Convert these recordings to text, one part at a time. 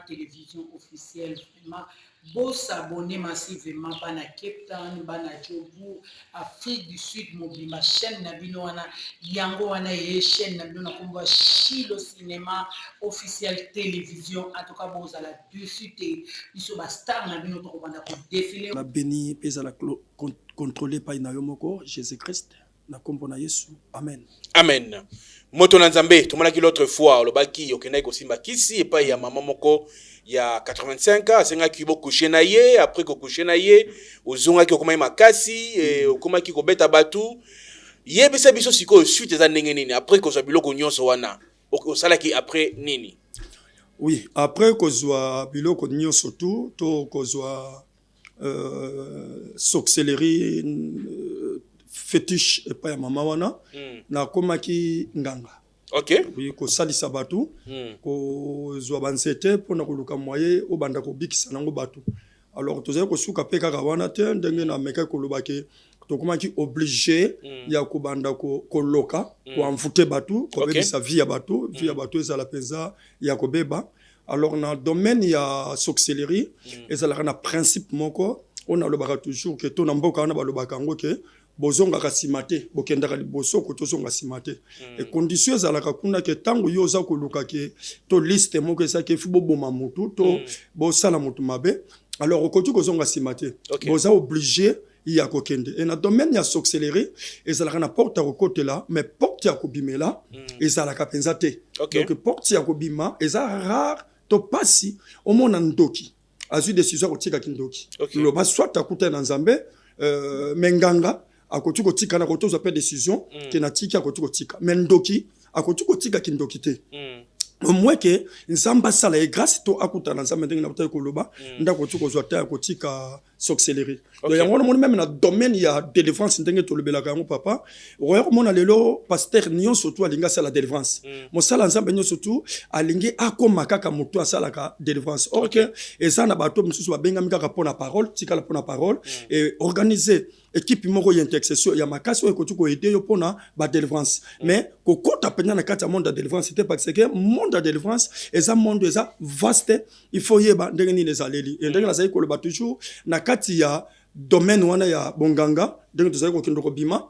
Télévision Officielle. Vraiment, bo s'abonner massivement, bana Cape Town, bana Joburg, Afrique du Sud mobimba. Chaîne na bino wana, yango wana ye chaîne na bino na kombo ya Shilo Cinéma Officiel Télévision. En tout cas, bozala dessus te, biso ba star na bino tokobanda kodéfiler. Na béni mpe ezala contrôlé epai na yo moko Jésus Christ, na nkombo na Yesu, amen. Amen. Moto na Nzambe, tomonaki l'autre fois olobaki okendaki kosimba kisi epai ya mama moko ya 85 ans, asengaki bocoucher na ye. Après kocoucher na ye, ozongaki, okomaki makasi, okomaki kobeta bato. Yebisa biso sikoyo suite eza ndenge nini après kozwa biloko nyonso wana? Osalaki après nini? Oui, après kozwa biloko nyonso tu to kozwa sorcellerie, fétiche epai ya mama wana, nakomaki nganga. Oui, kosalisa bato, kozwa banzete mpona koluka moyen obanda kobikisa nango bato. Alors tozali kosuka mpe kaka wana te. Ndenge namekaki koloba ke tokomaki obligé ya kobanda koloka, koenvoûter bato, kobebisa vie ya bato, vie ya bato ezala mpenza ya kobeba. Alors na domaine ya sorcellerie, ezalaka na principe moko oyo nalobaka toujours ke to na mboka wana balobaka yango ke bozongaka nsima te, bokendaka liboso ko tozonga nsima te. E condition ezalaka kuna ke ntango yo oza koluka ke to liste moko ezaki efi boboma motu to bosala motu mabe, alors okoki kozonga nsima te. Boza obligé ya kokende. E na domaine ya sorcellerie, ezalaka na porte ya kokotela, mais porte ya kobimela ezalaka mpenza te. Donc porte ya kobima eza rare to pasi omona ndoki azwi décision ya kotika kindoki. Loba soit akutani na Nzambe, mais nganga akoki kotika na koki tozwa mpe décision ke natiki, akoki kotika, mais ndoki akoki kotika kindoki te, au moins ke Nzambe asala ye grâce to akutana na Nzambe. Ndenge nakutaki koloba, nde akoki kozwa te ya kotika sorcellerie. Donc yango wana omoni, même na domaine ya délivrance, ndenge tolobelaka yango, papa, okoya komona lelo pasteur nyonso tu alingi asala délivrance, mosala Nzambe nyonso tu alingi akóma kaka motu asalaka délivrance. Or ke eza na bato mosusu babengami kaka mpo na parole, tikala mpo na parole et organiser équipe moko ya intercession ya makasi oyo ekoki koaider yo mpona badélivrance, mais kokɔta mpenza na kati ya monde ya délivrance te, parce que monde ya délivrance eza monde eza vaste. Il faut yeba ndenge nini ezaleli. E ndenge nazali koloba toujours, na kati ya domaine wana ya bonganga, ndenge tozali kokende kobima,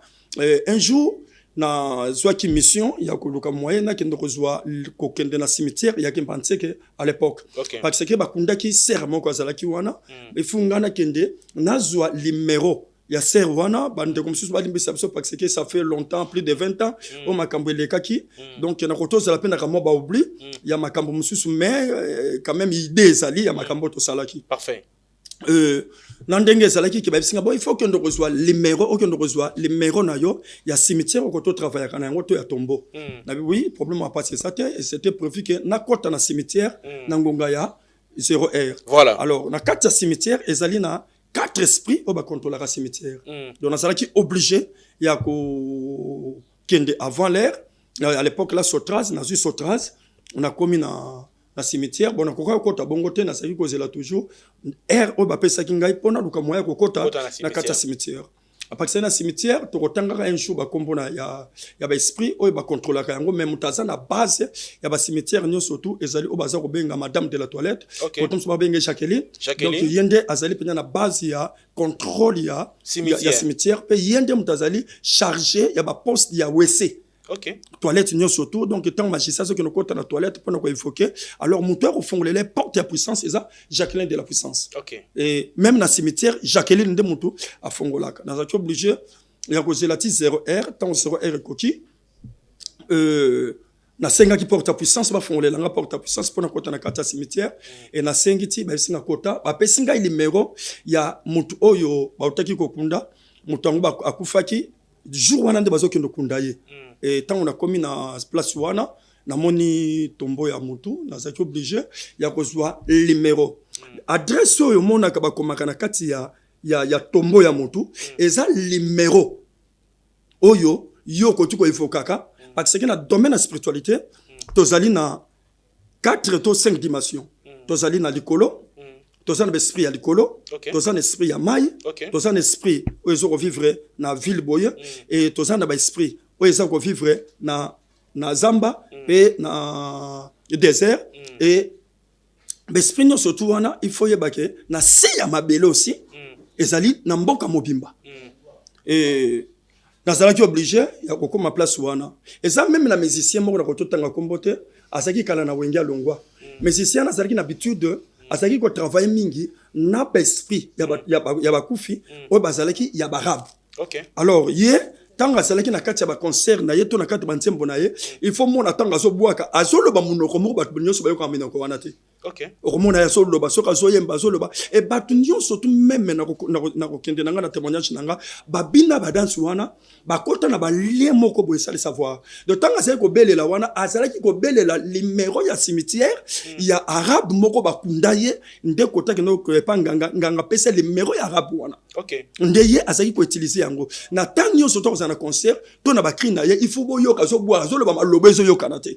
un jour nazwaki mission ya koluka moyen nakende kozwa, kokende na cimetière ya Kimbanseke à l'époque, parce que bakundaki sœur moko azalaki wana. Efunga nakende nazwa numéro ya sœur wana. Bandeko mosusu balimbisa biso, parce que ça fait longtemps, plus de 20 ans oyo makambo elekaki. Donc nakoki tozala mpe na kamwa baoubli ya makambo mosusu, mais quand même idée ezali ya makambo oyo tosalaki. Na ndenge ezalaki ke bayebisinga bon, il faut okende kozwa numéro, okende kozwa numéro na yo ya cimetière oko totravaillaka na yango to ya tombeau. Nabi oui, problème ya pasi eza te. Et c'était prévu ke nakɔta na cimetière na ngonga ya 0 heure. Alors na kati ya cimetière ezali na quatre esprits oyo bakontrolaka cimetière. Donc nazalaki obligé ya kokende avant l'heure. À l'époque là, Sotraz, nazwi Sotraz, nakomi na cimetière. Bon, nakoka kokota bongo te, nazalaki kozela toujours heure oyo bapesaki ngai mpo naluka moyen ya kokota Kokota na na kati ya cimetière. Apakisaki na cimetière, tokotangaka un jour bakombo na ya baesprit oyo bakontrolaka yango, mais moto aza na base ya bacimetière nyonso tu ezali oyo baza kobenga Madame de la Toilette. Koto mosusu babenge Jacqueline. Jacqueline. Donc ye nde azali mpenza na base ya contrôle ya Cimetière. ya cimetière, mpe ye nde moto azali chargé ya baposte ya WC, toilette nyonso tu. Donc ntango magicien azokende okota na toilette mpona koévoquer, alors moto ya kofongolela porte ya puissance eza Jacqueline de la Puissance. Et même na cimetière, Jacqueline nde moto afongolaka. Nazalaki obligé ya kozela ti 0 heure. Ntango 0 heure ekoki, nasengaki porte ya puissance, bafongolela porte ya puissance mpona kota na kati ya cimetière. E nasengi ti bayebisi nga kota, bapesi ngai limero ya motu oyo bautaki kokunda. Moto yango akufaki jour wana nde bazokende kokunda ye. E ntango nakomi na place wana, namoni tombeau ya motu, nazalaki obligé ya kozwa limero, adresse oyo omonaka bakomaka na kati ya tombeau ya motu. Eza limero oyo yo okoki koévoquaka, parce que na domaine ya spiritualité tozali na 4 to 5 dimensions. Tozali na likolo, toza na baesprit ya likolo, toza na esprit ya mai, toza na esprit oyo eza kovivre na ville boye, e toza na baesprit oyo eza kovivre na zamba mpe na désert e Baesprit nyonso tu wana, il faut yeba ke na se ya mabele aussi ezali na mboka mobimba. E nazalaki obligé ya kokóma place wana. Eza même na musicien moko na kototanga nkombo te, azalaki kala na Wenge, alongwa. Musicien azalaki na habitude, azalaki kotravaille mingi na baesprit ya bakufi oyo bazalaki ya baarabe. Alors ye, ntango azalaki na kati ya baconcert na ye to na kati ya banzembo na ye, il faut mona ntango azobwaka, azoloba monoko moko, bato nyonso bayokaka minoko wana te. Okomona ye azoloba, soki azoyemba, azoloba e bato nyonso tu même na kokende na nga na témoignage na nga, babina badanse wana, bakota na balien moko boye, esali savoir. Donc ntango azalaki kobelela wana, azalaki kobelela numéro ya cimetière ya arabe moko bakunda ye. Nde kota kende epa nganga, nganga apesa numéro ya arabe wana. Nde ye azalaki koutiliser yango na ntango nyonso to kozala na concert to na bacri na ye. Il faut boyoka, azobwaka, azoloba maloba ezoyokana te.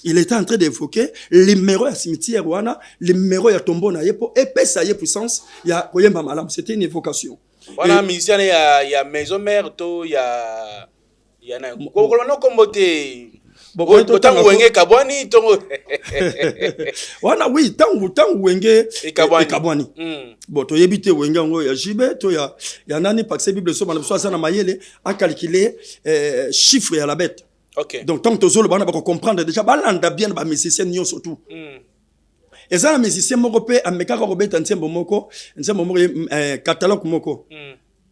Il était en train d'évoquer numéro ya cimetière wana, numéro ya tombeau na ye, mpo epesa ye puissance ya koyemba malamu. C'était une évocation. Wana musicien ya Maison Mère to ya na koloba no kombo te? Bon, ntango Wenge ekabwani, ntongo wana, oui, ntango Wenge Ekabwani. Ekabwani. Bon, toyebi te Wenge yango ya jibe to ya nani, parce que Bible so bana biso aza na mayele acalcule chiffre ya la bête. Donc ntango tozoloba wana, bakocomprendre déjà, balanda bien bamusicien nyonso tout. Eza na musicien moko mpe amekaka kobeta nzembo moko catalogue moko.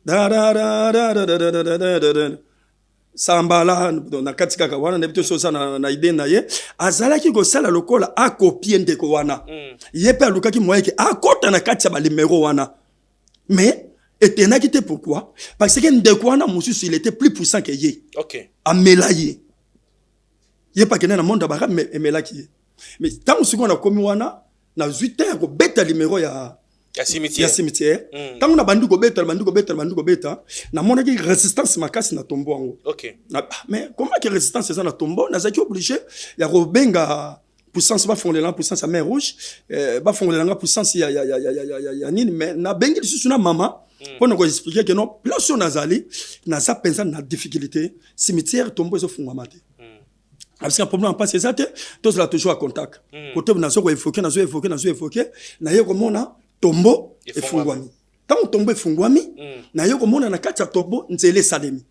Da, da, da, da, da, da, da, da, da, da, da. Sambala na kati kaka wana, nayebi te so oza na idée na ye. Azalaki kosala lokola akopie ndeko wana. Ye mpe alukaki moyen ke akɔta na kati ya banuméro wana, mais etenaki te. Pourquoi? Parce que ndeko wana mosusu, il était plus puissant que ye. Amela ye, ye mpe akende na monde ya baarabe, mais emelaki ye. Mais ntango sikoyo nakomi wana, nazwi te ya kobeta numéro ya ya ya cimetière. Cimetière. Ntango nabandi kobeta, nabandi kobeta, nabandi kobeta, namonaki résistance makasi na tombeau yango. Ah, mais comment que résistance eza na tombeau? Nazalaki obligé ya kobenga puissance, bafongolela puissance ya mer Rouge, bafongolela nga puissance ya nini. Mais nabengi lisusu na mama mpo na koexpliquer ke non, place oyo nazali, naza mpenza na difficulté, cimetière, tombeau ezofungwama te. Abisika problème mpasi eza te, tozala toujours à contact. Kote nazo koévoquer, nazo évoquer, nazo évoquer, naye komona tombeau Efungwami. Efungwami. Ntango tombeau efungwami, naye komona na kati ya tombeau nzela esalemi.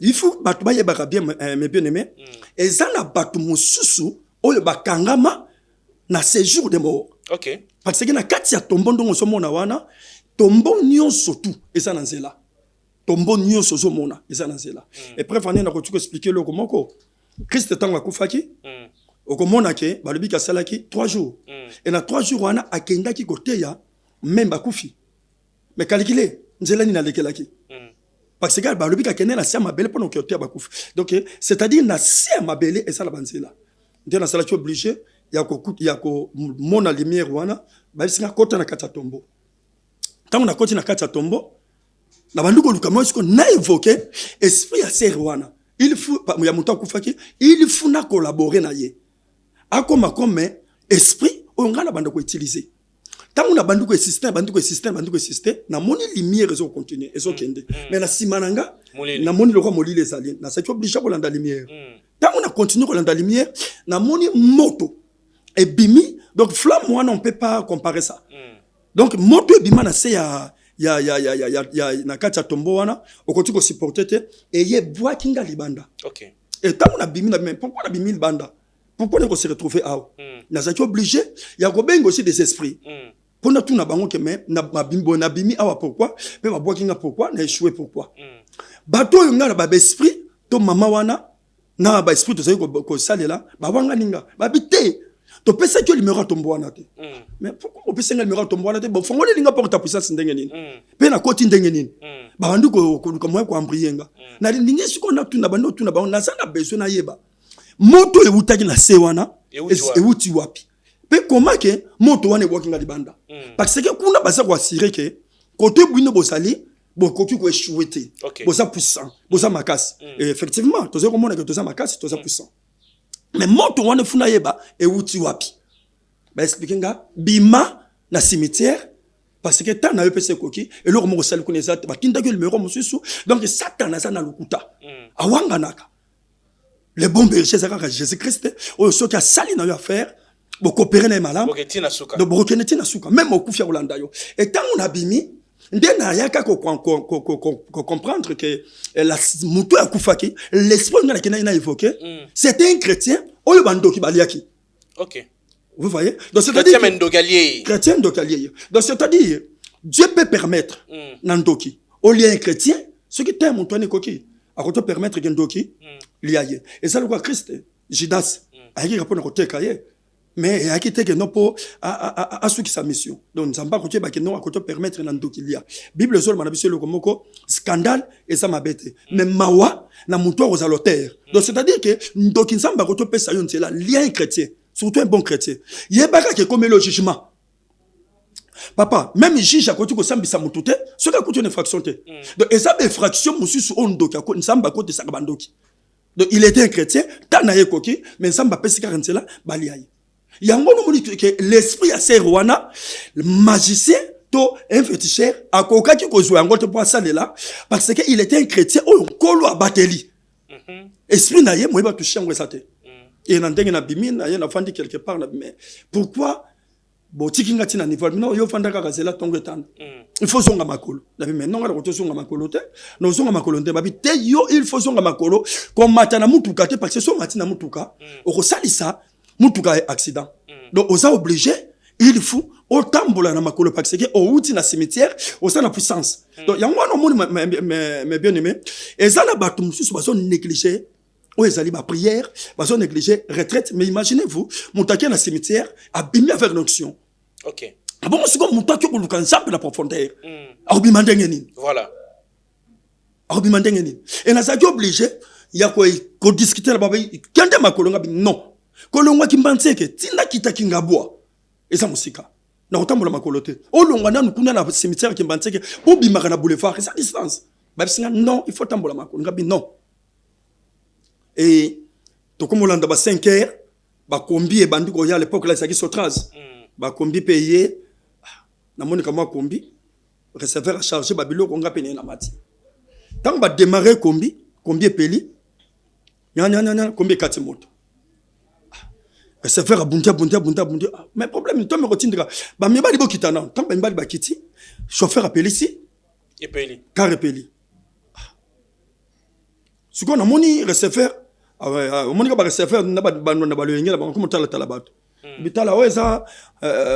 Il faut bato bayebaka bien, mes bien aimé, eza na bato mosusu oyo bakangama na séjour de mort. Parce que na kati ya tombeau, ndongo ozomona wana, tombeau nyonso tu eza na nzela, tombeau nyonso ozomona eza na nzela. Et bref, ane nakoki koexpliquer eloko moko. Christ ntango akufaki, okomona ke balobiki asalaki 3 jours. E na 3 jours wana akendaki koteya même bakufi. Mais calcule nzela nini alekelaki. Parce que balobi kakende na se ya mabele mpona koteya bakufi. Donc c'est-à-dire na se ya mabele eza na banzela. Nde nasalaki obligé ya komona lumière wana, bayebisinga kota na kati ya tombeau. Ntango nakoti na kati ya tombeau, nabandi koluka moi siko na évoke esprit ya sere wana, il faut ya moto akufaki, il faut na collaborer na ye, akoma comme esprit oyo ngai na banda koutiliser. Ntango nabandi koinsister, nabandi koinsister, nabandi koinsister, namoni lumière ezokontinue, ezokende, mais na nsima na nga Molili. Namoni lokwa molili ezali. Nazalaki obligé kolanda lumière. Ntango na continue kolanda lumière, namoni moto ebimi. Donc flamme wana, on peut pas comparer ça. Donc moto ebima na se ya na kati ya tombeau wana, okoki kosupporter te. Eye ebwaki nga libanda. E ntango nabimi, nabimi, pourquoi nabimi libanda? Pourquoi nako se retrouver awa? Nazalaki obligé ya kobenga aussi des esprits mpo natuna bango ke mais boye nabimi awa pourquoi? Mpe babwaki nga pourquoi? Na échoué pourquoi? Bato oyo nga na baesprit to mama wana na baesprit tozali kosalela, bawangani nga, babi te, topesaki yo numéro ya tombeau wana te. Mais pourquoi opesi nga numéro ya tombeau wana te? Bofongoleli nga porte ya puissance ndenge nini? Mpe nakoti ndenge nini? Babandi koluka moyen koembrouiller nga. Nalingi sikoyo natuna, bandi otuna bango, naza na besoin nayeba moto oyo ewutaki na se wana. Ewuti wapi? Ewuti wapi? Mpe koma ke moto wana ebwaki nga libanda? Parce que kuna baza koassurer ke kote bino bozali, bokoki koéchouer te. Boza puissant, boza makasi. Et effectivement tozali komona ke toza makasi, toza puissant, mais moto wana efuna yeba ewuti wapi. Baexpliquer nga bima na cimetière parce que ntango na yo mpesa ekoki, eloko moko osali kuna eza te, batindaki yo numéro mosusu. Donc Satan aza na lokuta. Awanganaka le bon berger eza kaka Jésus Christ oyo soki asali na yo affaire. Bokopere na ye malamu. Donc bokokende ti na suka, même okufi, akolanda yo. E ntango nabimi nde nayaka kocomprendre que moto oyo akufaki, l'esprit oyo ngai nakendaki na évoqué, c'était un chrétien oyo bandoki baliaki. Vous voyez? Donc c'est-à-dire chrétien ndoki alie ye. Donc c'est-à-dire Dieu peut permettre na ndoki olia un chrétien soki te moto wana ekoki akoki permettre ke ndoki lia ye. Eza lokola Christ, Judas ayaki mpona koteka ye, mais eyaki te ke no mpo asukisa mission. Donc Nzambe akoki oyebaki no akoki permettre na ndoki lia. Bible ezoloba na biso eloko moko: scandale eza mabe te, mais mawa na moto akozala auteur. Donc c'est-à-dire que ndoki, Nzambe akoki opesa yo nzela lia un chrétien, surtout un bon chrétien. Yebaka ke ekomeli yo jugement, papa. Même juge akoki kosambisa motu te soki akuti une infraction te. Donc eza bainfraction mosusu oyo ndoki, Nzambe akotisaka bandoki. Donc il était un chrétien, ntan na ye ekoki, mais Nzambe apesi kaka nzela balia ye. Yango nomoni ke l'esprit ya sœur wana, magicien to un féticheur akokaki kozwa yango te mpo asalela, parce que il était un chrétien oyo Nkolo abateli. Esprit na ye moyeba touche yango eza te. E na ndenge nabimi na ye, nafandi quelque part na, mais pourquoi botiki nga ntina niveau bino? Yo fanda kaka, zela ntongo etanda, il faut zonga makolo. Nabi mais nonga nakoki ozonga makolo te, nozonga makolo nde. Babi te, yo il faut zonga makolo, komata na mutuka te, parce que so omati na mutuka, okosalisa mutuka accident. Donc oza obligé, il faut otambola na makolo, parce que outi na cimetière, oza na puissance. Donc yango wana omoni, mes bien aimé, eza na bato mosusu bazo néglige oyo ezali baprière, bazo néglige retraite. Mais imaginez vous, moto ake na cimetière, abimi avec l'onction. Abongo sikoyo moto ake koluka Nzambe na profondeur, akobima ndenge nini? Akobima ndenge nini? E nazalaki obligé ya kodiscuter na baba: kende makolo. Nga non, kolongwaki Mbantseke ntina kitaki Ngabwa eza mosika, na kotambola makolo te. Olongwa nanu kuna na cimetière Kimbantseke, obimaka na boulevard, eza distance. Babisinga non, il faut tambola makolo. Ngabi non. E tokomolanda ba 5 heures, bakombi ebandi koya. À l'époque là ezalaki Sotraz. Bakombi mpe ye, namonika mwa kombi, receveur acharge babiloko, nga mpe naye na mati. Ntango badémarre kombi, kombi epeli, nyanyanyanya, kombi ekati moto. Receveur abundi, abundi, abundi, abundi. Mais problème, ntombe kotindika bamibali bokita nano. Ntango bamibali bakiti, chauffeur apelisi. Epeli. Car epeli. Sikoyo namoni receveur, omoni ka bareceveur na na baloyenge na bango komotalatala bato, bitala oyo eza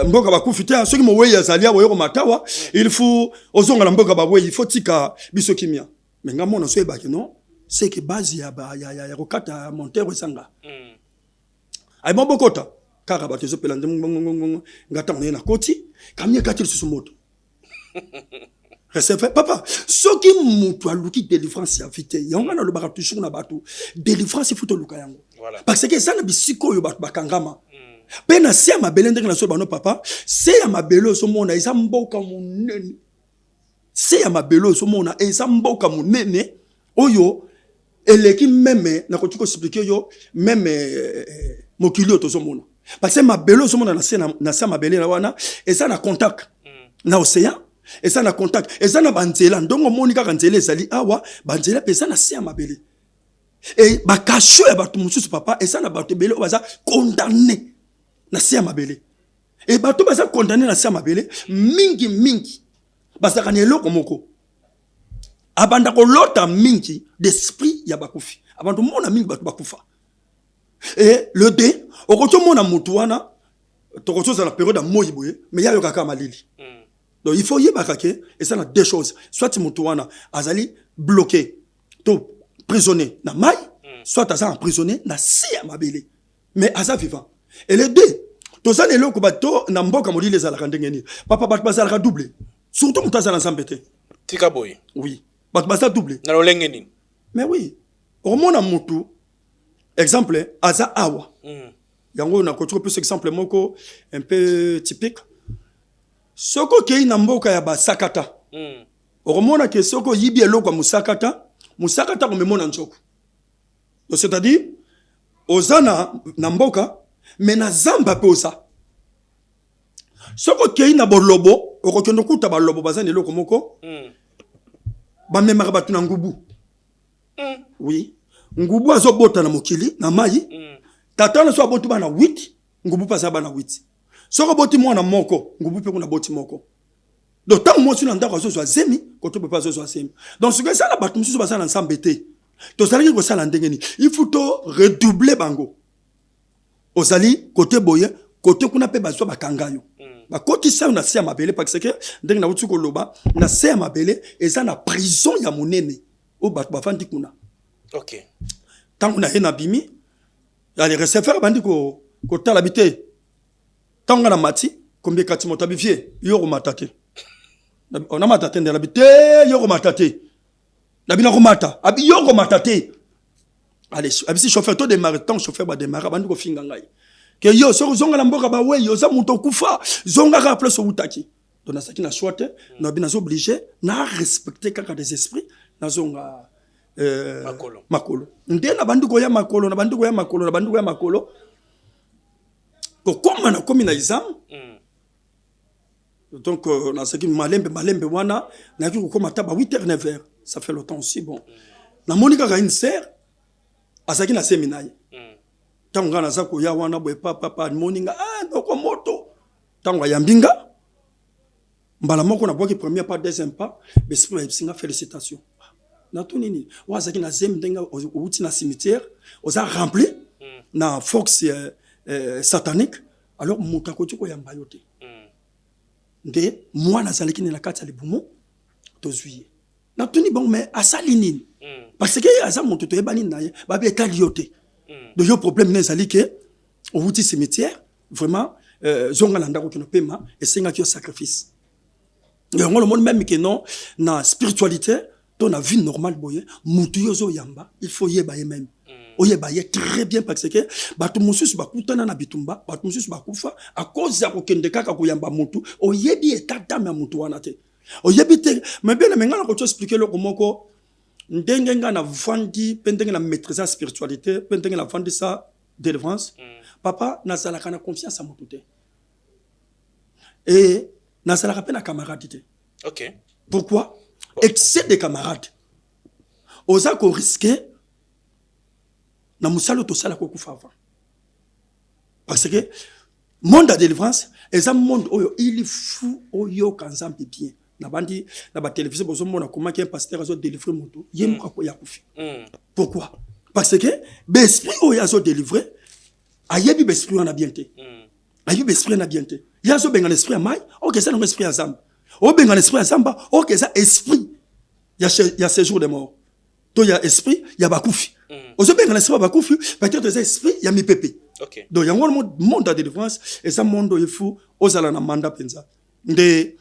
mboka bakufi te. Soki mowei azali awa, oyoko matawa, il faut ozonga na mboka bawei, il faut tika biso kimia. Mais nga mona so oyebaki non, c'est que base ya kokata montere ezanga. Ayeba bokota kaka, bato ezopela nde nga. Ntango naye nakoti, kami ekati lisusu moto. Receveur, papa, soki moto aluki délivrance ya vie te, yango nga nalobaka toujours na bato: délivrance, il faut toluka yango, parce que eza na bisika oyo bato bakangama mpe na se ya mabele. Ndenge na so bano, papa, se ya mabele ozomona eza mboka monene. Se ya mabele ozomona eza mboka monene oyo eleki même, nakoki koexpliquer yo même mokili oyo tozomona, parce que mabele ozomona na se ya mabele na wana eza na contact na océan, eza na contact, eza na banzela. Ndongo omoni kaka nzela ezali awa, banzela mpe eza na se ya mabele. E bakasho ya bato mosusu, papa, eza na bato ebele oyo baza condamné na se ya mabele. E bato baza condamné na se ya mabele mingi mingi bazalaka na eloko moko, abanda kolota mingi d'esprit ya bakufi, abanda omona mingi bato bakufa. E le de okoki omona motu wana, tokoki ozala période ya moi boye, mais ye ayokaka malili. Donc il faut yebaka ke eza na deux choses: soit motu wana azali bloqué to prisonnier na mai, soit aza emprisonné na se ya mabele, mais aza vivant. Et les deux, toza na eloko bato na mboka molili ezalaka ndenge nini, papa? Bato bazalaka double, surtout moto aza na Nzambe te. Tika boye. Oui, bato baza double. Na lolenge nini? Mais oui, okomona motu, exemple, aza awa. Yango nakoki kopesa exemple moko un peu typique. Soki okei na mboka ya basakata, okomona ke soki oyibi eloko ya mosakata, mosakata komemona nzoko. Donc c'est-à-dire oza na mboka, mais na zamba mpe oza. Soki okei na bolobo, okokende okuta balobo baza na eloko moko, bamemaka bato na ngubu. Oui, ngubu azobota na mokili na mai. Tata wana so aboti bana 8. Ngubu mpe aza bana 8. Soki oboti mwana moko, ngubu mpe kuna boti moko. Donc ntango mwasi na ndako azozwa zemi, koto mpe azozwa zemi. Donc soki eza na bato mosusu baza na Nzambe te, tozalaki kosala ndenge nini? Il faut to redoubler bango. Ozali kote boye, kote kuna mpe bazwa, bakanga yo, bakotisa yo na se ya mabele, parce que ndenge nauti koloba, na se ya mabele eza na prison ya monene oyo bato bafandi kuna. Ntango na ye nabimi, ale receveur abandi kotala bi te. Ntango nga na mati, kombi ekati moto, abi: "Vieux, yo komata te." "Namata te?" Nde abi te: "Yo komata te." Nabi: "Nakomata." Abi: "Yo komata te." Allez, abisi chauffeur to démarre. Ntango chauffeur badémarre, abandi kofinga ngai ke: "Yo soki ozonga na mboka bawei, oza moto okufa, zonga kaka place owutaki." Donc nazalaki na choix te. Nabi naza obligé na respecter kaka des esprits, nazonga Makolo. Makolo nde nabandi koya makolo, nabandi koya makolo, nabandi koya makolo, kokóma nakomi na exam. Donc nazalaki malembe malembe wana, nayaki kokóma ata ba 8 heures, 9 heures, ça fait longtemps aussi. Bon, namoni kaka une sœur azalaki na semi na ye. Ntango ngai naza koya wana boye, papapa amoni nga: "Ah, noko moto." Ntango ayambi nga, mbala moko nabwaki premier pas, deuxième pas, baesprit bayebisi nga: "Félicitation." Natuni: "Nini?" Oyo azalaki na zemi, ndenge outi na cimetière, oza rempli na force satanique, alors moto akoki koyamba yo te. Nde mwana azalaki ne na kati ya libumu, tozwi ye. Natuni: "Bongo mais asali nini?" Parce que aza moto toyebani na ye. Babi: "Etali yo te." Donc yo problème ne ezali ke owuti cimetière, vraiment, zonga na ndako, okende opema, esengaki yo sacrifice. Yango lomoni même ke non, na spiritualité to na vie normale boye, motu yo ozoyamba, il faut yeba ye même, oyeba ye très bien, parce que bato mosusu bakutana na bitumba, bato mosusu bakufa à cause ya kokende kaka koyamba motu. Oyebi état d'âme ya motu wana te, oyebi te. Mais bien aimé, ngai na koki expliquer eloko moko: ndenge ngai navandi mpe ndenge na maîtrise ya spiritualité mpe ndenge navandisa délivrance, papa, nazalaka na confiance ya motu te e nazalaka mpe na camarade te. Pourquoi? Excès de camarade, oza korisquer na mosala oyo tosalaka, okufa avant, parce que monde ya délivrance eza monde oyo il faut oyoka Nzambe bien. Nabandi na batélévision, bozomona komaki un pasteur azodélivre moto, ye moko akoya akufi. Pourquoi? Parce que baesprit oyo azodélivre, ayebi baesprit wana bien te. Ayebi baesprit wana bien te. Ye azobengana esprit ya mai, oke eza nango esprit ya zamba. Obengana esprit ya zamba, oke eza esprit ya séjour de mort to ya esprit ya bakufi. Ozobengana esprit ya bakufi, peut-être eza esprit ya mipepe. Donc yango wana, monde ya délivrance eza monde oyo efu ozala na manda mpenza nde.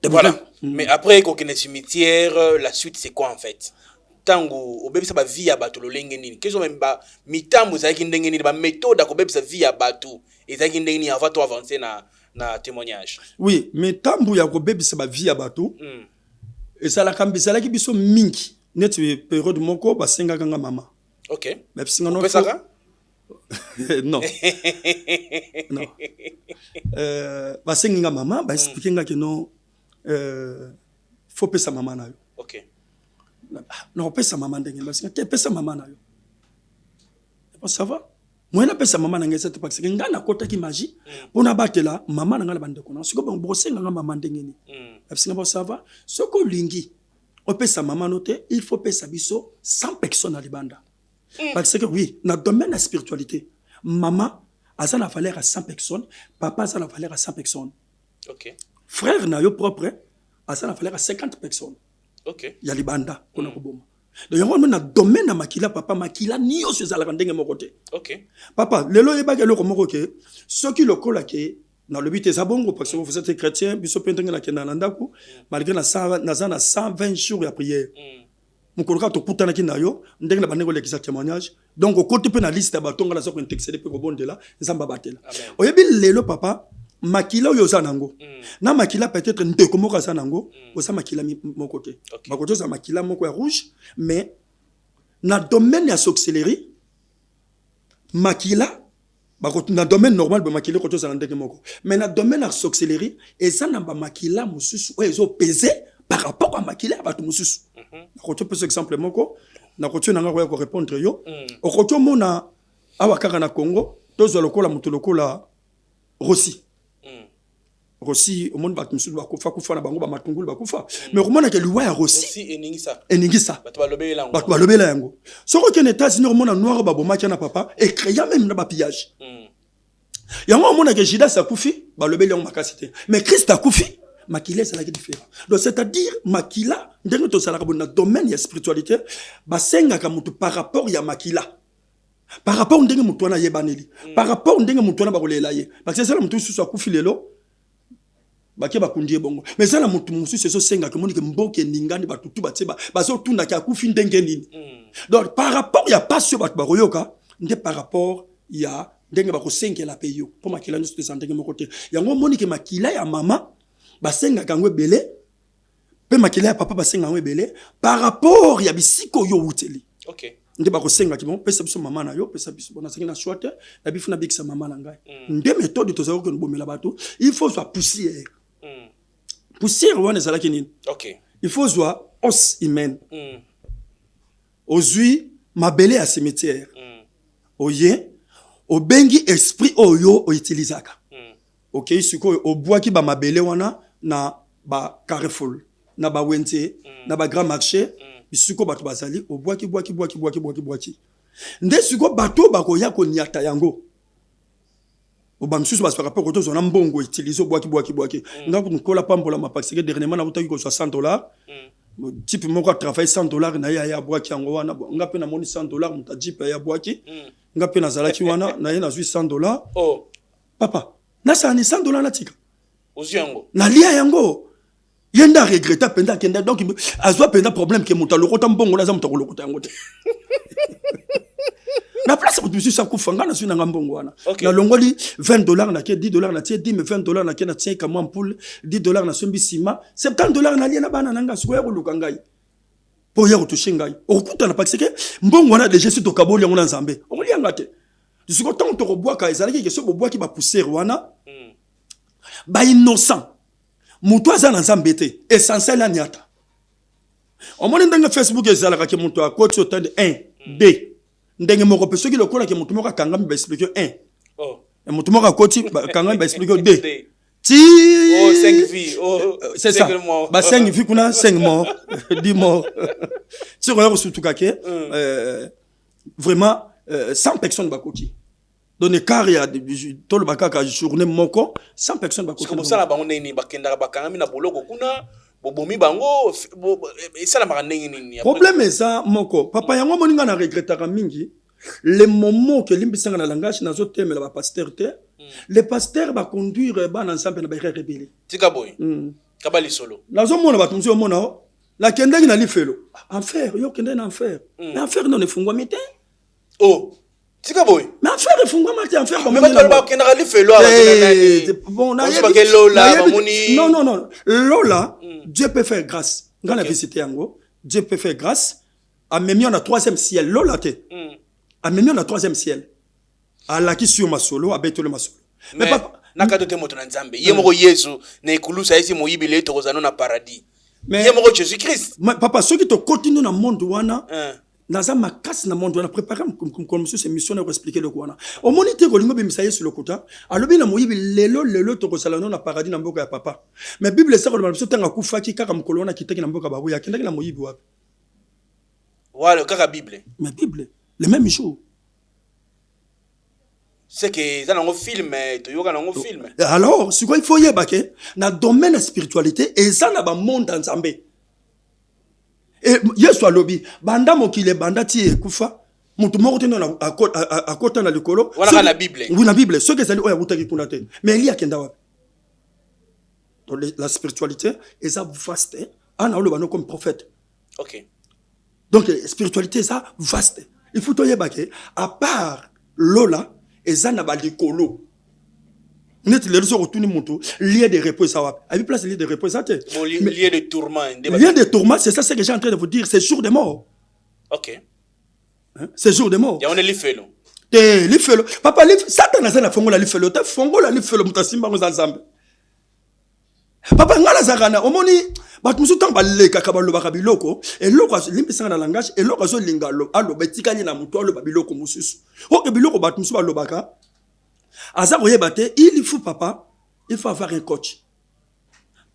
Voilà. Mais après kokende cimetière, la suite, c'est quoi en fait? Ntango obebisa bavie ya bato lolenge nini? Kezo ba mitambo ezalaki ndenge nini? Baméthode ya kobebisa vie ya bato ezalaki ndenge nini, avant to avancer na témoignage? Oui, mitambo ya kobebisa bavie ya bato ezalaka, ezalaki biso mingi. Neti période moko basengaka nga mama. Babisinga no. Opesaka? Non, non. Basengi nga mama, baexpliquer nga ke non, faut pesa mama na yo. Nakopesa mama ndenge? Basinga te: "Pesa mama na yo." Bon, ça va, moyen napesa mama na ngai eza te, parce que ngai nakotaki magie mpo nabatela mama na ngai na bandeko na. Sikoyo bokosenga nga mama ndenge nini? Babisinga: "Bon, ça va, soki olingi opesa mama no te, il faut pesa biso 100 personnes na libanda." Parce que oui, na domaine ya spiritualité, mama aza na valeur ya 100 personnes, papa aza na valeur ya 100 personnes. Frère na yo propre aza na valeur ya 50 personnes ya libanda mpona koboma. Donc yango wana, na domaine ya makila, papa, makila nyonso ezalaka ndenge moko te. Papa, lelo oyebaki eloko moko ke soki lokola ke nalobi te, eza bongo, parce que vous êtes chrétien, biso mpe ndenge nakenda na ndako, malgré naza na 120 jours ya prière, mokolo kaka tokutanaki na yo, ndenge na bandenge olekisa témoignage, donc okoti mpe na liste ya bato nga naza kointercéder mpe kobondela, Nzambe abatela. Amen. Oyebi lelo, papa, makila oyo oza nango na makila peut-être ndeko moko aza nango, oza makila moko te. Bakoki ozala makila moko ya rouge, mais na domaine ya sorcellerie, makila na domaine normal boye, makila ekoki ozala ndenge moko, mais na domaine ya sorcellerie, eza na bamakila mosusu oyo ezopese par rapport à makila ya bato mosusu. Nakoki opesa exemple moko, nakoki nanga koya korépondre yo. Okoki omona awa kaka na Congo. Tozwa lokola moto lokola Rossi. Rossi, omoni bato mosusu bakufa kufa na bango, bamatungulu bakufa. Mais okomonaka liwa ya Rossi Rossi eningisa. Eningisa. Bato balobeli yango. Bato balobela yango. Soki okende États-Unis, omona noir oyo babomaki wana, papa, ecréa même na bapillage. Yango omonaka Judas akufi, balobeli yango makasi te, mais Christ akufi, makila ezalaki différent. Donc c'est-à-dire makila, ndenge tozalaka boye na domaine ya spiritualité, basengaka motu par rapport ya makila, par rapport ndenge motu wana ayebaneli, par rapport ndenge motu wana bakolela ye. Parce que ezala motu mosusu akufi lelo, bake bakundi ye bongo, mais eza na motu mosusu ezosengaka, omonike mboka eningani, bato tu batie bazotundaki akufi ndenge nini. Donc par rapport ya pasi oyo bato bakoyoka, nde par rapport ya ndenge bakosengela mpe yo, mpo makila nyonso eza ndenge moko te. Yango omonike makila ya mama basengaka yango ebele, mpe makila ya papa basengaka yango ebele, par rapport ya bisika oyo owuteli. Nde bakosengaki bon, pesa biso mama na yo, pesa biso. Bon, nazalaki na choix te, nabi funa bikisa mama na ngai. Nde méthode tozalaki kokende bomela bato, il faut zwa poussière. Poussière wana ezalaki nini? Il faut zwa os humaine. Ozwi mabele ya cimetière. Oye obengi esprit oyo outilisaka. Okei sikoyo, obwaki bamabele wana na bacarrefour, na bawenze, na bagrand marché, bisiko bato bazali. Obwaki, bwaki, bwaki, bwaki, bwaki, bwaki. Nde sikoyo bato oyo bakoya koniata yango, bamisusu bazwaka mpe tozwa na mbongo, utilize, obwaki, bwaki, bwaki. Nga kutu nkola pambolama, parce que dernièrement nakutaki kozwa 100 $. Type moko atravaille, 100 $ na ye, aye abwaki yango wana. Bon, nga mpe namoni 100 $, moto ajipe aye abwaki. Nga mpe nazalaki wana na ye, nazwi 100 $. Papa, nasala ni 100 $ natika. Ozwi yango. Nalia yango. Ye nde aregreta mpenza, akenda. Donc azwa mpenza problème ke moto alokota mbongo, aza moto akolokota yango te na place. Moto mosusu akufa, nga nazwi nanga mbongo wana. Nalongoli 20 $ nake, 10 $ natie 10, 20 $ nake natie kamwa mpule, 10 $ nasombi nsima, 70 $ nalie na bana na nga. Sikoyo ya koluka ngai mpo oya kotouche ngai, okokutana, parce que mbongo wana déjà si tokaboli yango na Nzambe, okolianga te. Sikoyo ntango tokobwaka, ezalaki ke so bobwaki bapoussière wana, bainnocent, moto aza na Nzambe te, essentiel aniata. Omoni ndenge Facebook ezalaka ke moto akoti, otande 1 2, ndenge moko mpe soki lokola ke moto moko akangami, baexplike 1. Moto moko akoti, akangami, baexplike 2 ti. Oh, 5 vies. Oh, c'est ça. Ba 5 vies kuna, 5 morts, 10 morts, ti koya kosutuka ke vraiment 100 personnes bakoki. Donc écart ya, toloba kaka journée moko, 100 personnes bakoki. Kosala bango ndenge nini? Bakendaka, bakangami na boloko kuna, bobomi bango, esalamaka ndenge nini? Problème eza moko, papa. Yango omoni nga na regrettaka mingi le moment ke, limbisanga na langage, nazotemela bapasteur te. Les pasteurs baconduire bana Nzambe na baerreur ebele. Tika boye. Kaba lisolo. Nazomona bato mosusu, omona o nakendaki na lifelo, enfer. Yo okendaki na enfer. Mais enfer nano efungwami te. Oh, tika boye. Mais enfer efungwama te, enfer. Bakendaka lifelo. Lola bamoni. Non, non, non, lola, Dieu peut faire grâce. Nga na visite yango, Dieu peut faire grâce, amemi yo na troisième ciel. Lola te, amemi yo na troisième ciel, alakisi yo masolo, abetoli masolo. Mais nakati te, moto na Nzambe ye moko Yesu na ekulusu ayesi moyibi leye tokozala no na paradis, ye moko Jésus Christ. Papa, soki tokoti no na monde wana, naza makasi na monde wana. Prépare mokolo mosusu émission na koexplike eloko wana. Omoni te, kolingi obimisa Yesu lokuta, alobi na moyibi: "Lelo, lelo tokozala no na paradis na mboka ya papa." Mais Bible eza koloba na biso, ntango akufaki, kaka mokolo wana akitaki na mboka baboya. Akendaki na moyibi wapi? Wala kaka Bible. Mais Bible, le même jour. C'est que eza nango film, toyoka nango film. Alors sikoyo il faut oyeba ke na domaine ya spiritualité eza na bamonde ya Nzambe. E, Yesu alobi banda mokili ebanda ti ekufa, moto moko te nano akota na likolo. Wana kaka na Bible. Oui, na Bible. Soki ezali oyo awutaki kuna te, mais Eli akenda wapi? Donc la spiritualité eza vaste. Ana oloba no comme prophète. Donc spiritualité eza vaste. Il faut toyeba ke à part lola, eza na balikolo. Neti lelo soki otuni motu lieu de repos eza wapi, abi place lieu de repos eza te. Bon, lieu de tourment. Lieu de tourment, c'est ça ce que j'ai en train de vous dire, c'est jour de mort. Hein? C'est jour de mort. Yango nde lifelo. Te, lifelo, papa, Satan aza na fongola lifelo te. Fongola lifelo, moto asimbango eza Nzambe. Papa, ngai nazalaka na, omoni bato mosusu ntango balekaka, balobaka biloko, eloko limbisanga na langage, eloko azolinga aloba etikali na moto aloba biloko mosusu. Oke biloko bato mosusu balobaka. Aza koyeba te. Il faut, papa, il faut avoir un coach.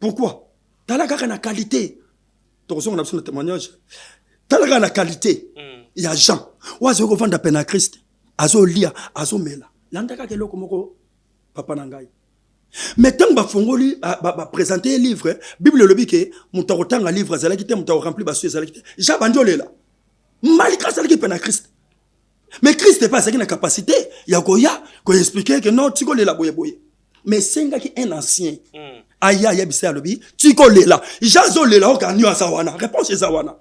Pourquoi? Tala kaka na qualité, tokozonga na biso na témoignage. Tala kaka na qualité ya Jean oyo azali kovanda pene na Christ, azolia, azomela. Landa kaka eloko moko, papa na ngai. Mais ntango bafongoli, baprésente ye livre, Bible elobi ke moto akotanga livre azalaki te, moto akoremplir basceaux ezalaki te. Jean bandi olela malgré azalaki pene na Christ. Mais Christ epe azalaki na capacité ya koya koexpliquer ke non, tikolela boyeboye. Mais esengaki un ancien aya ayebisa ye, alobi: "Tikolela." Jean azolela, oka nio aza wana, réponse eza wana.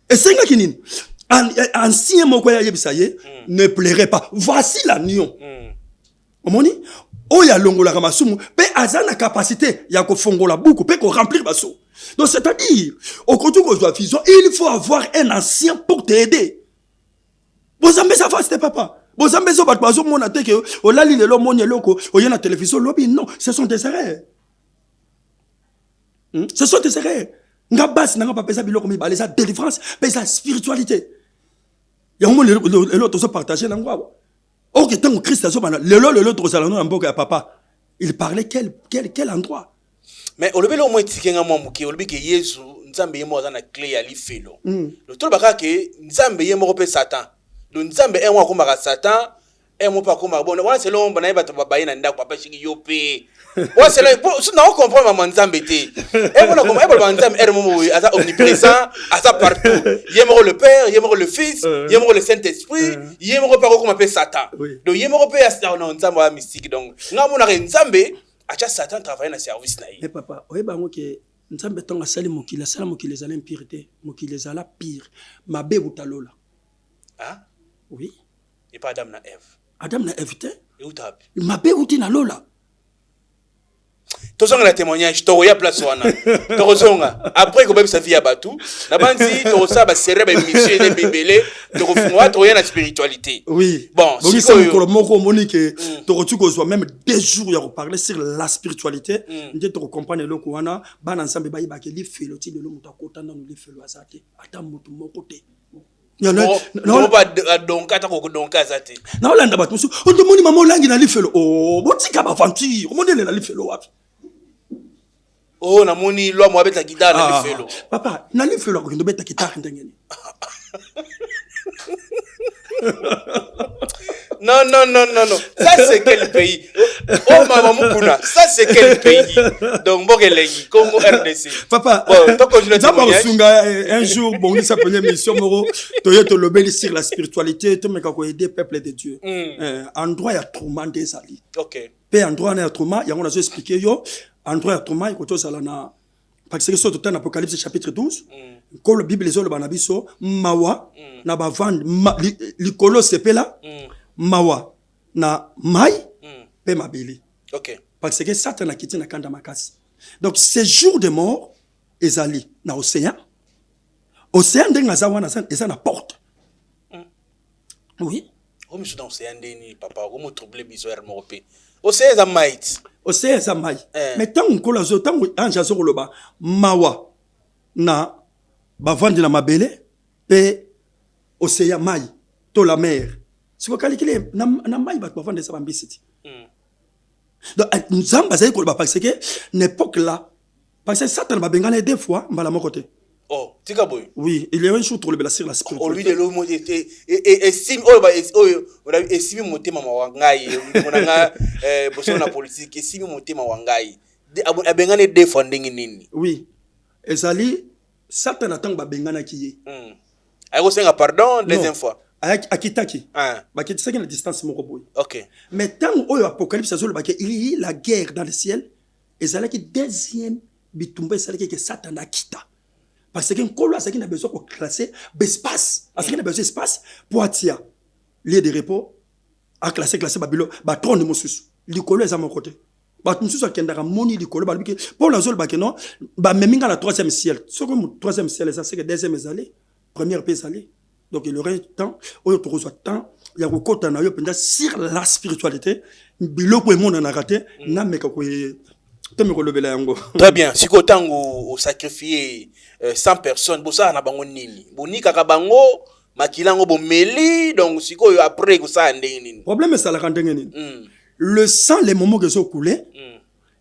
Esengaki nini? Ancien moko ya ayebisa ye: "Ne pleurez pas, voici l'agneau." Omoni oyo alongolaka masumu mpe aza na capacité ya kofongola buku mpe koremplir basceaux. Donc, c'est-à-dire, okoki kozwa vision, il faut avoir un ancien pour t'aider. Bozambe eza face te, papa. Bozambe eza bato bazomona te ke olali lelo, omoni eloko, oye na télévision olobi. Non, ce sont des erreurs. Ce sont des erreurs. Nga basi nanga, papa, eza biloko mibale: eza délivrance mpe eza spiritualité. Yango moni eloko tozopartage nango awa. Oke, ntango Christ azobana lelo, lelo tokozala no na mboka ya papa, il parlait quel endroit? Mais olobi eloko moko etike nga mwa moke. Olobi ke Yesu, Nzambe ye moko aza na clé ya lifelo. Toloba kaka ke Nzambe ye moko mpe Satan. Donc Nzambe un moko akomaka Satan, un moko mpe akomaka bon. Wana selon naye bato baye na ndako, papa Shiki, yo mpe wana selon so nao comprendre mama Nzambe te. Eboloba Nzambe ere moko boye aza omniprésent, aza partout, ye moko le Père, ye moko le Fils, ye moko le Saint Esprit, ye moko mpe akokoma mpe Satan. Donc ye moko mpe non, Nzambe aza mystique. Donc nga monaka Nzambe atya Satan travaille na service na ye. Mais papa, oyeba yango ke Nzambe, ntango asali mokili, asala mokili ezala impur te, mokili ezala pire. Mabe euta lola. Ah? Oui. Epa Adam na Eve? Adam na Eve te. Euta wapi? Mabe euti na lola. Tozonga na témoignage, tokoya place wana, tokozonga après kobebisa vie ya bato na bandi. Tokosala basérie, baémission eza ebele, tokofunga, tokoya na spiritualité. Oui. Bon. Bongisa. Sikoyo mokolo moko omoni ke tokoki kozwa même 2 jours ya koparler sur la spiritualité, nde tokocomprendre eloko wana. Bana Nzambe bayebaka lifelo ti lelo, moto akota nano lifelo aza te, ata moto moko te. Adonka, ata kokodonka aza te. Naolanda bato mosusu: "Otomoni mama olangi na lifelo." O botika baventure. Omoni ele na lifelo wapi? O namoni lwa mo abeta guitare na Ah, lifelo. Papa, na lifelo akokende obeta guitare ndenge nini? Non, non, non, non, non, ça c'est quel pays? Oh mama mukuna, ça c'est quel pays? Donc mboka elengi, Congo RDC. Papa, bon, tocontinue. Nzambe Témoignage. Akosunga. Un jour bongisa première mission moko, toye tolobeli sur la spiritualité, tomeka koaider peuple de Dieu. Endroit ya trauma nde ezali. Mpe endroit wana ya trauma, yango nazo expliquer yo. Endroit ya trauma ekoki ozala na, parce que so totala na Apocalypse chapitre 12, nkolo Bible ezoloba na biso: mawa na bavandi likolo sepela, mawa na mai mpe mabele, parce que Satan akiti na kanda makasi. Donc séjour de mort ezali na océan. Océan ndenge aza wana, eza na porte, oui. Omisu na océan ndeni, papa, okomotrouble biso ere moko mpe. Océan eza mai ti. Océan eza mai. Eh. Mais ntango nkolo azo, ntango ange azokoloba mawa na bavandi na mabele mpe océan, mai to la mer, siko kalikile na mai bato bavanda eza bambisi ti. Donc Nzambe azali koloba parce que na époque là, parce que Satan babengana ye deux fois, mbala moko te. Oh, tika boye. Oui, il y a un jour tolobela sur la olobi spiritualité. Lelo esimi oyo oyo esimi motema wa ngai, ndeko na nga, bosolo na politique esimi motema wa ngai. Abengani deux fois ndenge nini? Oui, ezali Satan, na ntango babenganaki ye. Ayi kosenga pardon deuxième Non. fois? Akitaki. Ah, bakitisaki na distance moko boye. Mais ntango oyo Apocalypse azolobaki il y a la guerre dans le ciel, ezalaki deuxième bitumba esalaki ke Satan akita, parce que nkolo azalaki na besoin koclasser baespace, azalaki na besoin espace po atia lieu de repos, aclasse classe babilo, batrône mosusu. Likolo eza moko te. Bato mosusu akendaka moni likolo, balobi ke Paul azolobake non, bamemi nga na troisième ciel. Soki troisième ciel eza, seke deuxième ezali, première mpe ezali. Donc il y aurait temps oyo tokozwa temps ya kokɔta na yo mpenza sur la spiritualité, biloko emonanaka te. Nameka koye, tomeka kolobela yango. Très bien. Sikoyo ntango osacrifie 100 personnes, bosala na bango nini? Bonikaka bango? Makila yango bomeli, donc sikoyo après kosala ndenge nini? Problème esalaka ndenge nini? Le sang, le moment que ezokule,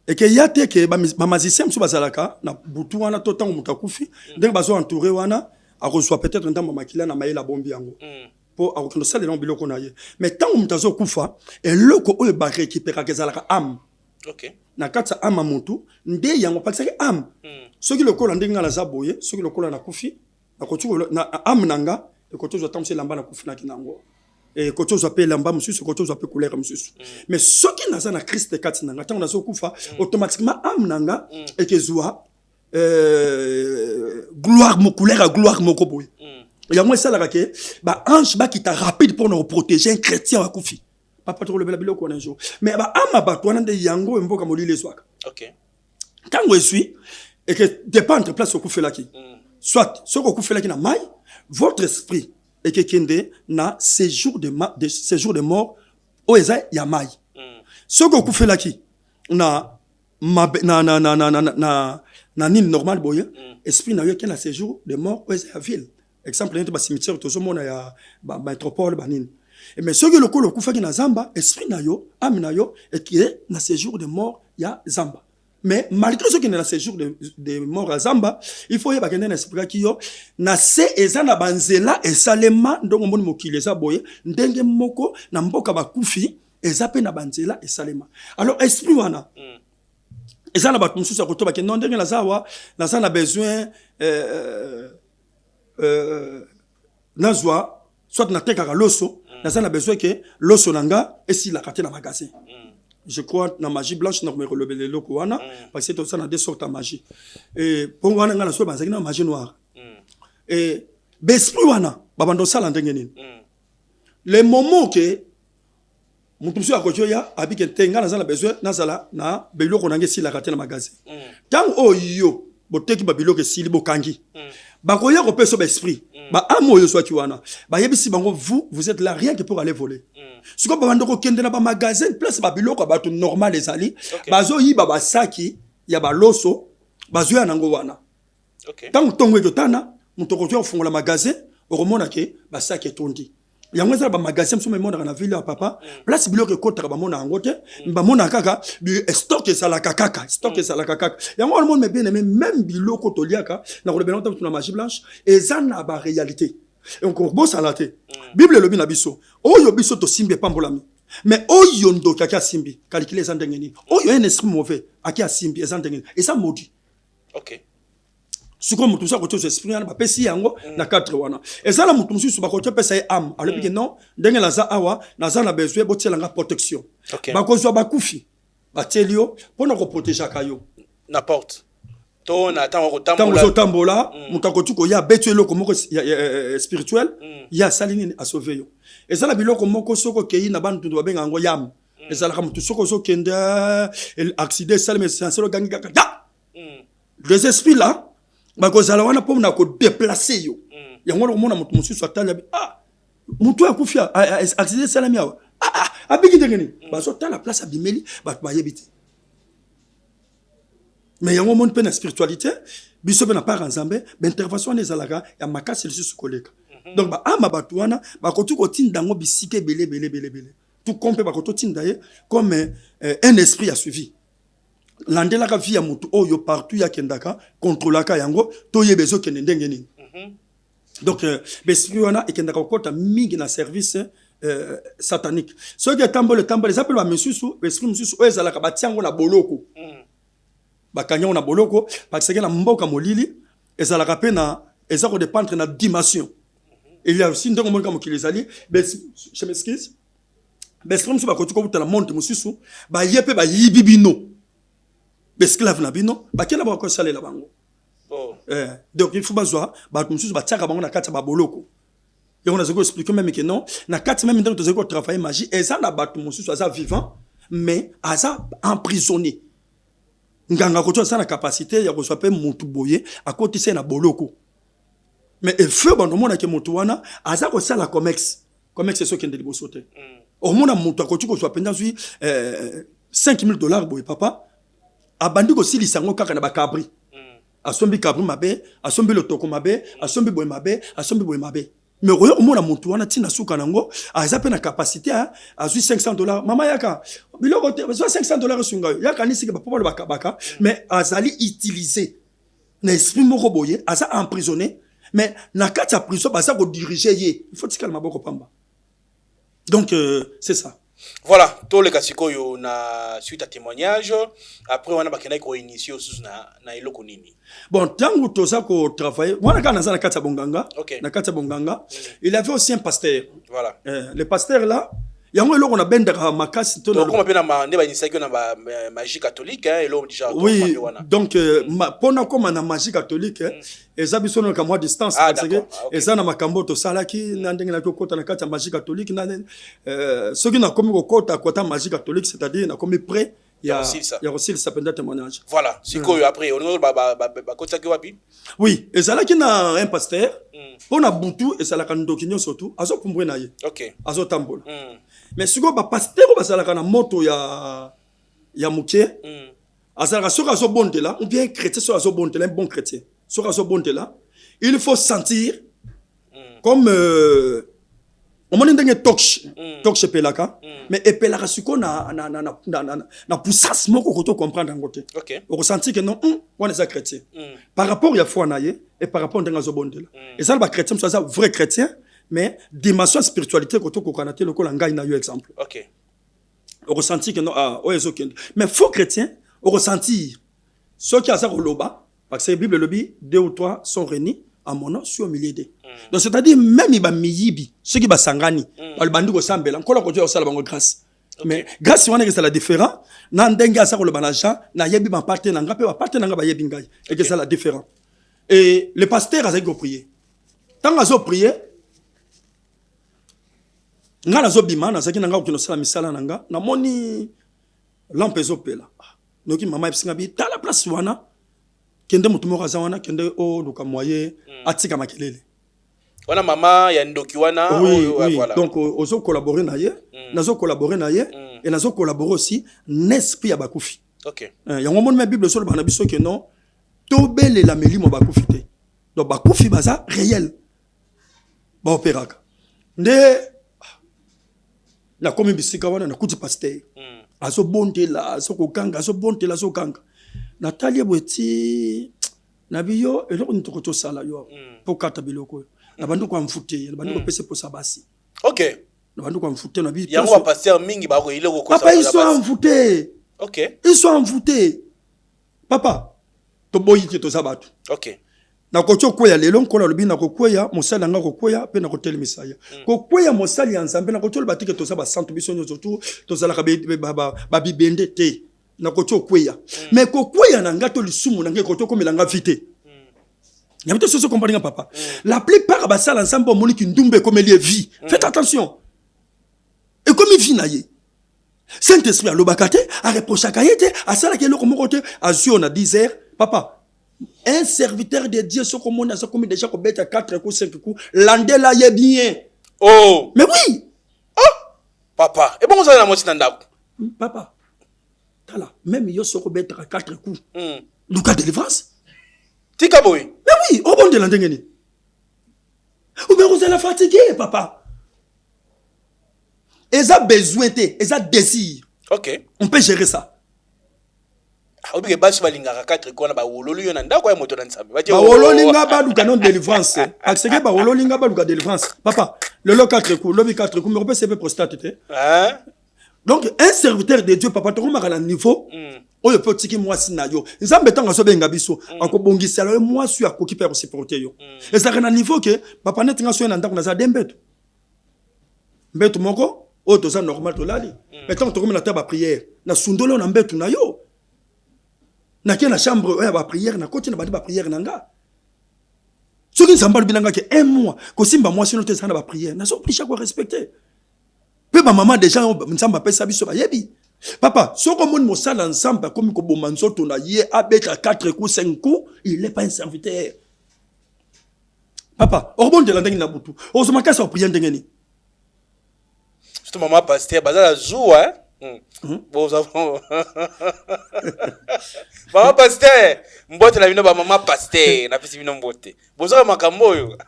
eke ya te ke bamagicien mosusu bazalaka na butu wana to ntango moto akufi, ndenge bazo entouré wana, akozwa peut-être ndambo ya makila na mayele, abombi yango mpo akokende osalela yango biloko na ye. Mais ntango moto azokufa, eloko oyo barécupéraka ezalaka âme. Na kati ya âme ya motu nde yango, parce que âme, soki lokola ndenge nga naza boye, soki lokola nakufi, nakoki na âme na nga ekoki ozwa ntango mosusu elamba nakufinaki nango, ekoki ozwa mpe elamba mosusu, ekoki ozwa mpe couleur mosusu. Mais soki naza na Christ kati na nga, ntango nazokufa, automatiquement âme na nga ekezwa gloire, couleur ya gloire moko boye. Yango esalaka ke baange bakita rapide mpona koprotéger un chrétien akufi. Papa, tokolobela biloko wana un jour. Mais baâme ya bato wana nde yango oyo mboka molili ezwaka. Ntango ezwi, eke dépendre place okufelaki. Soit soki okufelaki na mai, votre esprit ekekende na séjour de séjour de mort oyo eza ya mai. Soki okufelaki na, mabe, na, na, na, na, na, na, na nini normal boye, esprit na yo eke na séjour de mort oyo eza ya ville, exemple neti bacimetière tozomona ya bamétropole, banini. Mais soki lokola okufaki na zamba, esprit na yo, âme na yo eke na séjour de mort ya zamba. Mais malgré soki na séjour de mort ya zamba, il faut oyebaka nde na expliquaki yo, na se eza na banzela esalema. Ndenge omoni mokili eza boye, ndenge moko na mboka bakufi eza mpe na banzela esalema. Alors esprit wana, eza na bato mosusu ya kotobake non, ndenge naza awa, naza na besoin nazwa, soit natekaka loso, naza na besoin ke loso na nga esilaka te na magasin. Je crois na magie blanche nakomeka kolobela eloko wana, parce que toza na deux sortes ya magie. Mpo wana ngai nasoki bazalaki na magie noire. Baesprit wana babanda osala ndenge nini? Le moment ke moto mosusu akoki oya, abike te, ngai naza na besoin nazala na biloko na ngai esilaka te na magasin. Ntango oyo yo boteki babiloko esili, bokangi, bakoya kopesa baesprit, baâme oyo ozwaki wana, bayebisi bango: vous, vous êtes là rien que pour aller voler. Sikoyo babanda kokende na bamagasin place babiloko ya bato normal ezali, bazoyiba basaki ya baloso, bazoya nango wana. Ntango ntongo ekotana, moto akoki kofungola magasin, okomona ke basaki etondi. Yango eza na bamagasin mosusu emonaka na ville ya papa, place biloko ekotaka, bamona yango te, bamonaka kaka stock ezalaka kaka, stock ezalaka kaka. Yango wana moni, bien aimé, même biloko toliaka, na kolobela ngo na magie blanche, eza na baréalité. Donc bosala te, Bible elobi na biso, oyo biso tosimbi epambolami, mais oyo ndoki aki asimbi, kalikile eza ndenge nini? Oyo un esprit mauvais aki asimbi eza ndenge nini? Eza maudit. Sikoyo moto mosusu akoki ozwa esprit wana, bapesi yango na cadre wana. Eza na moto mosusu bakoki opesa ye âme, alobi ke non, ndenge naza awa, naza na besoin botielanga protection. Bakozwa bakufi, batieli yo mpona koprotégeaka yo na porte to na ntango ntango kotambola. Ozotambola, moto akoki koya, abeti yo eloko moko spirituel, ye asali nini? Asauve yo. Eza na biloko moko, soki okei na bantundu, babenga yango yam. Ezalaka motu soki ozokende, accident esalemi, essentiel ogangi kaka da, les esprits là bakozala wana mpo na kodéplacer yo. Yango wana komona moto mosusu atali, abi: ah, motu oyo akufi, accident esalemi awa, ah, ah, abiki ndenge nini? Bazotala place abimeli, bato bayebi te. Mais yango omoni mpe na spiritualité, biso mpe na part ya Nzambe, baintervention wana ezalaka ya makasi lisusu koleka. Donc baâme bato wana bakoki kotinda yango bisika ebele ebele ebele ebele, tout comme mpe bakoki kotinda ye comme un esprit ya suivi, landelaka vie ya motu oyo partout yakendaka, contrôlaka yango, toyeba ezokende ndenge nini. Donc baesprit wana ekendaka kokɔta mingi na service satanique. Soki etambola, etambola, eza mpe bamisusu, baesprit mosusu oyo ezalaka batia yango na boloko, bakangi yango na boloko, parce que na mboka molili ezalaka mpe na eza kodépendre na dimension. Il y a aussi ndenge omonika mokili ezali, je m'excuse, baesprit mosusu bakoki kobuta na monde mosusu, baye mpe bayibi bino, baesclave na bino, bakenda bakosalela bango. Donc il faut bazwa bato mosusu, batiaka bango na kati ya baboloko. Yango nazali koexpliquer même ke non, na kati même ndenge tozali kotravailler magie, eza na bato mosusu aza vivant mais aza emprisonné. Nganga koto aza na capacité ya kozwa mpe motu boye, akotisa ye na boloko, mais efe bando omonake motu wana aza kosala commerce, commerce ezokende liboso te. Omona moto akoki kozwa mpenza, azwi 5000 $ boye, papa, abandi kosilisa yango kaka na bacabri. Asombi cabri mabe, asombi lotoko mabe, asombi boye mabe, asombi boye mabe. Mais okoya komona motu wana ntina suka nango, aza mpe na capacité, azwi 500 $. Mama, yaka, biloko te, zwa 500 $ esunga yo. Yaka nisike bapo bakabaka, mais azali utilisé na esprit moko boye, aza emprisonné, mais na kati ya prison baza kodiriger ye. Il faut tikala maboko pamba. Donc c'est ça. Voilà, toleka sikoyo na suite ya témoignage. Après wana, bakendaki koinitier osusu na eloko nini? Bon, ntango toza kotravailler wana, kaka naza na kati ya bonganga, na kati ya bonganga, il y avait aussi un pasteur. Le pasteur là, yango eloko nabendaka makasi to Tokoma mpe na nde bainitiaki yo na magie catholique, eloko déjà. Oui, donc mpona koma na magie catholique, eza biso na kamwa distance, parce que eza na makambo tosalaki na ndenge naki kokota na kati ya magie catholique. Na soki nakomi kokota kota magie catholique, c'est-à-dire nakomi prêt ya kosilisa mpenza témoignage. Voilà, sikoyo après olingi bakotisaki wapi? Oui, ezalaki na un pasteur. Mpo na butu ezalaka ndoki nyonso tu azopumbwe na ye, azotambola. Mais sikoyo bapasteur oyo bazalaka na moto ya moke, azalaka soki azobondela, ou bien chrétien soki azobondela, un bon chrétien soki azobondela, il faut sentir comme omoni ndenge torche torche epelaka, mais epelaka sikoyo na puissance moko okoki comprendre yango te. Okosentir ke non, wana eza chrétien par rapport ya foi na ye et par rapport ndenge azobondela. Eza na bachrétien mosusu aza vrai chrétien, mais dimension spiritualité koto kokana te lokola ngai na yo, exemple. Okosentir ke non, ah, oyo ezokende. Mais faux chrétien, okosentir soki aza koloba, parce que Bible elobi: deux ou trois sont réunis à mon nom, suis au milieu d'eux. Donc c'est-à-dire même bamiyibi soki basangani, balobandi kosambela, Nkolo akoki kosala bango grâce. Mais grâce wana ekezala différent na ndenge aza koloba na Jean: nayebi bapate na nga mpe bapate na nga bayebi ngai. Ekezala différent. Et le pasteur azalaki koprier. Ntango azoprier, nga nazobima, nazalaki na nga kokende kosala misala na nga, namoni lampe ezopela. Noki mama yebisinga bi: tala place wana, kende, motu moko aza wana, kende oluka moye atika makelele. Wana mama ya ndoki wana? Oui. Oyo, oui. Voilà. Donc ozocollaborer na ye, nazocollaborer na ye et nazocollaborer aussi na esprit ya bakufi. Yango omoni ma Bible ezoloba na biso ke non, tobelela milimo bakufi te. Donc bakufi baza réel, baopéraka nde. Nakomi bisika wana, nakuti pasteur azobondela, azokoganga, azobondela, azoganga. Natali ye boye ti nabi: yo, eloko nini toko tosala yo mpo kata biloko oyo? Nabandi koamfute ye, nabandi kopesa posa basi. Nabandi koamfute, nabi: Yango bapasteur mingi bakoyile. Papa, ils sont envoûtés. Ils sont envoûtés, papa. Toboyi te, toza bato. Nakoki okweya lelo. Nkolo alobi: nakokweya, mosali yanga kokweya mpe nakotelemisa ye. Kokweya mosali ya Nzambe, nakoki oloba te ke toza basantu biso nyonso tu, tozalaka babibende te. Nakoki okweya, mais kokweya na nga to lisumu na nga ekoki okomela nga vi te. Yabi te soso comprendre nga, papa. La plupart ya basala Nzambe, omoniki ndumba ekomeli ye vie. Faites attention, ekomi vie na ye. Saint Esprit alobaka te, areprochaka ye te, asalaki eloko moko te, azwi yo na 10 heures. Papa, un serviteur de Dieu, soki omoni aza komi déjà kobeta 4 coups, 5 coups, landela ye bien. Oh. Mais oui. Papa, ebongo ozala na mwasi na ndako? Papa, tala, même yo soki obetaka 4 coups, luka délivrance. Tika boye. Mais oui, obondela ndenge nini? Ou bien kozala fatigué, papa. Eza besoin te, eza désir. On peut gérer ça. Obike basi balingaka 4 kona, bawololi yo na ndako ya moto na Nzambe. Bawololi nga, baluka non délivrance, parce que bawololi nga, baluka délivrance. Papa, lelo 4 coups, lobi 4 coups, mais opesa mpe prostate te. Hein? Donc un serviteur de Dieu, papa, tokomaka na niveau oyo mpe otiki mwasi na yo. Nzambe ntango azobenga biso, akobongisela yo mwasi oyo akoki mpe akosupporter yo. Ezalaka na niveau ke, papa, neti nga soki na ndako naza de mbeto, mbeto moko oyo toza normal, tolali. Mais ntango tokomi na ta baprière, nasundoli oyo na mbeto na yo, nakei na chambre oyo ya baprière, nakoti na bandi baprière na nga. Soki Nzambe alobi na nga ke un mois kosimba mwasi no te, eza na baprière, nazo obligé korespecter. Mpe bamama déjà oyo Nzambe apesa biso bayebi. Papa, soki omoni mosala ya Nzambe akomi koboma nzoto na ye, abeta 4 coups, 5 coups, il est pas un serviteur. Papa, okobondela ndenge na butu, okozwa makasi ya koprier ndenge nini? Surtout mama pasteur baza na zuwa, hein? Boza mama pasteur, mbote na bino. Bamama pasteur, napesi bino mbote. Bozaka makambo oyo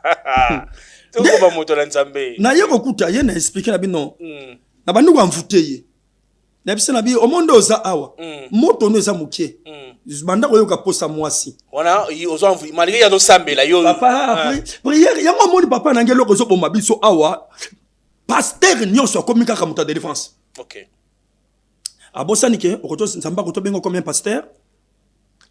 tokoba moto na Nzambe. Naye kokuta ye, na expliquer na bino. Na bandi koenvoûter ye, na biso na bi omonde oza awa. Moto no eza moke. Banda koyoka posa mwasi. Wana ozwa malgré azosambela yo. Papa. Ah. Prière yango omoni, papa nange, eloko ezoboma biso awa, pasteur nyonso akomi kaka moto ya délivrance. Abosani ke okoto Nzambe akotobenga combien pasteur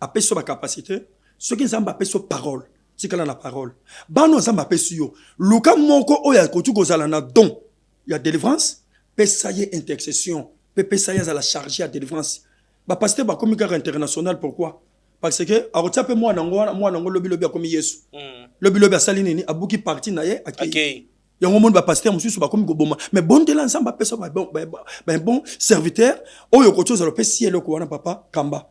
apesi yo bacapacité. Soki Nzambe apesi yo parole, tikala na parole. Bana Nzambe apesi yo, luka moko oyo akoki kozala na don ya délivrance, pesa ye intercession mpe pesa ye azala chargé ya délivrance. Bapasteur bakomi kaka international, pourquoi? Parce que akotia mpe mwana yango wana, mwana yango lobilobi akomi Yesu. Lobilobi asali nini? Abuki parti na ye, akei. Yango omoni bapasteur mosusu bakomi koboma. Mais bondela Nzambe apesa babon serviteur oyo okoki ozala opesi ye eloko wana. Papa kamba,